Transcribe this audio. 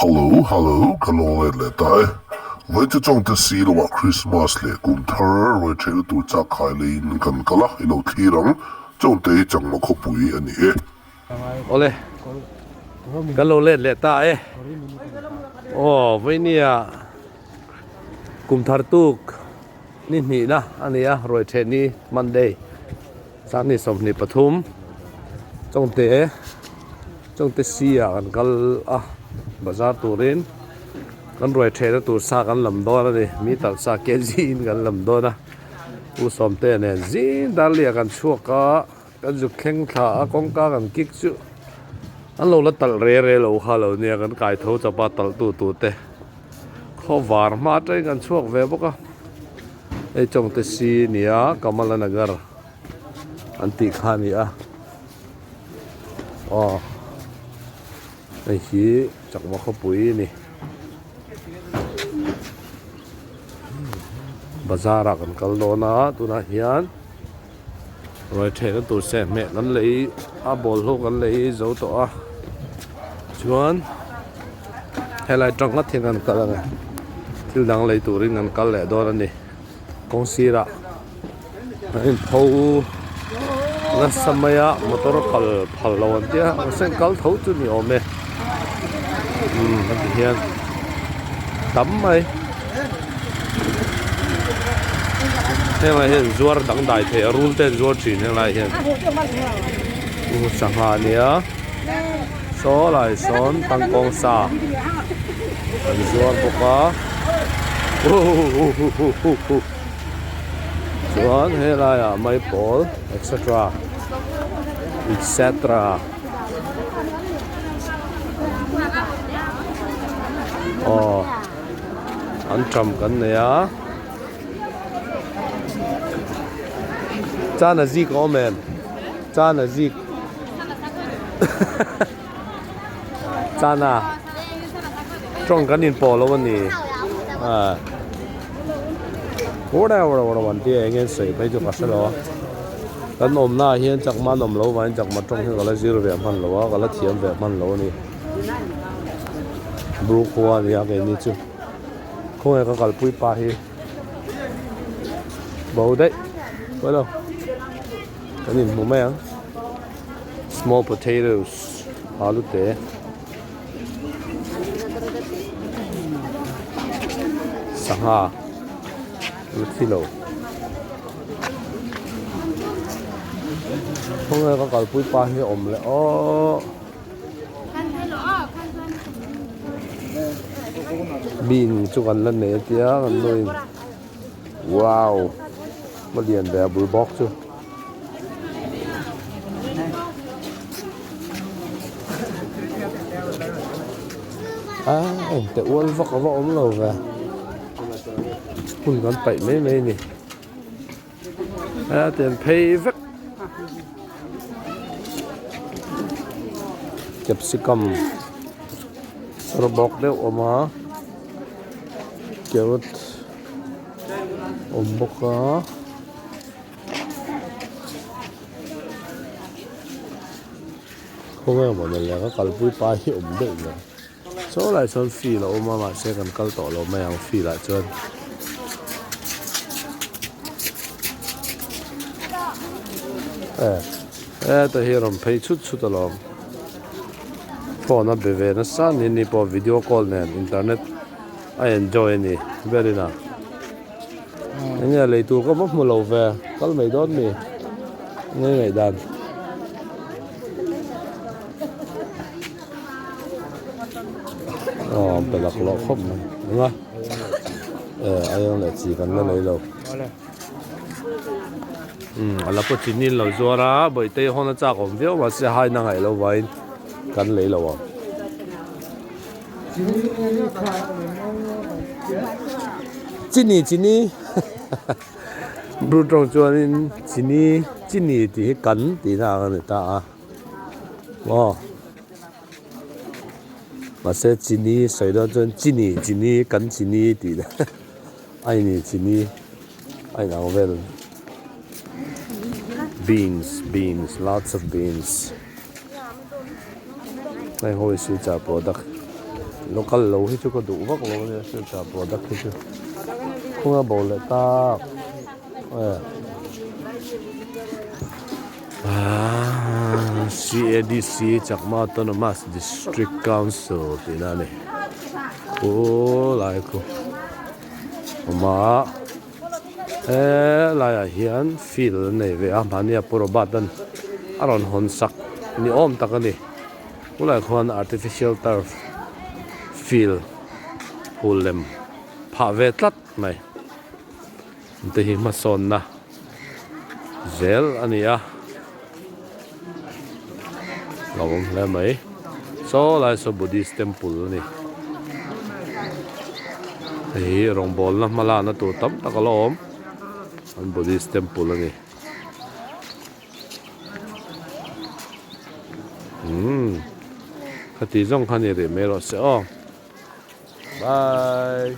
Hallo hallo ka lo let leh ta e. Vawi chu chawngte si lo ah Christmas leh kum thar ruai theihna tur chak khai leiin kan kal a, i lo thlir ang. Chawngte hi changma khawpui a ni e. Awle kan lo let leh ta e. Aw vawinia kum thar tuk ni hnihna a ni a, ruai theh ni Monday Sangni 23 Chawngte Chawngte si ah kan kal a bazar turin kan ruai thehna tur sa kan lam dawn a ni mi talh sa kg in kan lam dawn a U Sawmte nen zing darliah kan chhuak a kan zuk thleng thla a kawngka kan kik chu an lo la talh re re lo kha lo nia kan kai tho chawp a talh tu tur te khaw var hma atangin kan chhuak ve bawk a. Hei Chawngte si nia Kamala Nagar an tih kha a ni a aw hei hi chakma khawpui a ni bazar ah kan kal dawn a tunah hian ruai thehna tur sehhmeh kan lei a bawlhhlawh kan lei zo tawh a chuan helai tang nghat hian kan kal ang e thil dang lei turin kan kal leh dawn a ni kawng sirah an inpho nasa mai a motor kal phal lo an tia mahse an kal tho chu ni awm e umm heti hian tam mai heng ah hian zuar dangdai thei a rul te an zuar thin heng lai hian u sangha a nia saw lai sawn tangkawng sa an zuar bawk a huhuhuhuhuhu chuan helaiah maipawl etc etc. Aw an ṭam kan nei a chana zik a awm em chana zik chana tawng kan inpawh lo a ni ah an tia eng nge an sawi phei chu ka hre lo a. Kan awmna ah hian chakma an awm lo vangin chakma tawng hi ka la zir ve hman lo a, ka la thiam ve hman lo a ni. Bru khua a ni a keini chu. Khawnge ka kalpui pa hi bo daih pawi lo kan inhmu mai ang. Small potatoes alu te. Sangha lu thi lo. Khawnge ka kalpui pa hi a awm leh aww. Bean chu kan la nei a tia kan nuin wow a lian ve a bul bawk chu. A engte ual vak a va awm lo ve hun kan paih mai mai a ni. A tian phei vek capsicum rawbawk deuh awm a carrot awm bawk a khawnge maw ni le ka kalpui pa hi awm deuh lo. Saw lai sawn field a awm a mahse kan kal tawh lo mai ang field ah chuan e heta hi a rawn phei chhut chhut alawm phone a be ve nasa ni ni pawh video call nen internet a enjoy a ni ber in a enge lei tur ka va hmu lo ve kal mai dawn mi nge ngaihdan. Aw pe laklawh khawp mai eng a eh aiang leh chi kan la nei lo umm a la pawh chini an lo zuar a bawihte hi hawn a chak awm viau mahse haina ngaih loh vangin kan lei lo ang. Chini chini bru tawng chuanin chini chini tih hi kan tihna ang a ni ta a. Maw mahse chini sawi dawn chuan chini chini kan chini tih na a ini chini a inang vel beans beans lots of beans heng ho hi switch ah product. Local lo hi chu ka duh vak lo ania Silchar product hi chu khawnge bo leh tak aaa CADC Chakma Autonomous District Council tihna a ni khulai khu awm a helaiah hian field an nei ve a mahnia Pu Robert an a rawn hawn sak ni awm tak a ni. Tunah khuan artificial turf field phul lem phah ve tlat mai te hi hmasawnna zel a ni a lo awm hle mai saw lai saw buddhist temple a ni hei hi rawngbawlna hma lakna tur tam tak a la awm an buddhist temple a ni. Umm khati zawng kha ni rih mai rawh se aw bye.